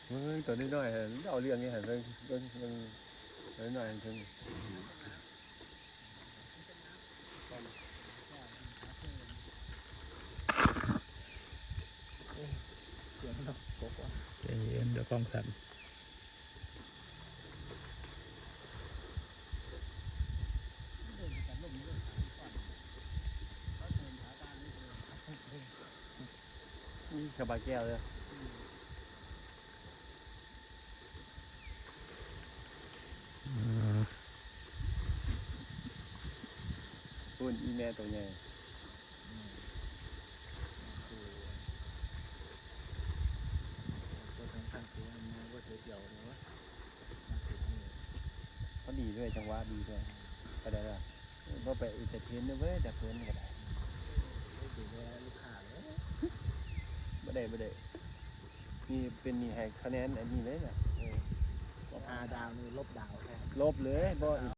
ເບິ່ງ ໂຕນ້ອຍໆຫັ້ນ ເອົາເລື່ອງນີ້ຫັ້ນ ເບິ່ງ ເບິ່ງ ເບິ່ງ ໂຕນ້ອຍໆຫັ້ນເທິງ ສຽງມັນດັງກົກວ່າ ໃຈເຢັນ ດຽວກ້ອງສັ່ນ. ນີ້ສະບາຍແກ້ວເດີ ອືມ ພຸ້ນອີ່ແມ່ໂຕໃຫຍ່. ພໍດີດ້ວຍ ຈັງຫວະດີດ້ວຍ ເຂົ້າໃຈລະ ບໍ່ໄປເອັນເຕີເທນເດ້ເວີຍ ແຕ່ເພິ່ນກໍໄດ້ ບໍ່ໄດ້ ບໍ່ໄດ້ ນີ້ເປັນນີ້ໃຫ້ຄະແນນອັນນີ້ເລີຍນະ ເອີ ຫ້າດາວນີ້ລົບດາວແທ້ ລົບເລີຍ ບໍ່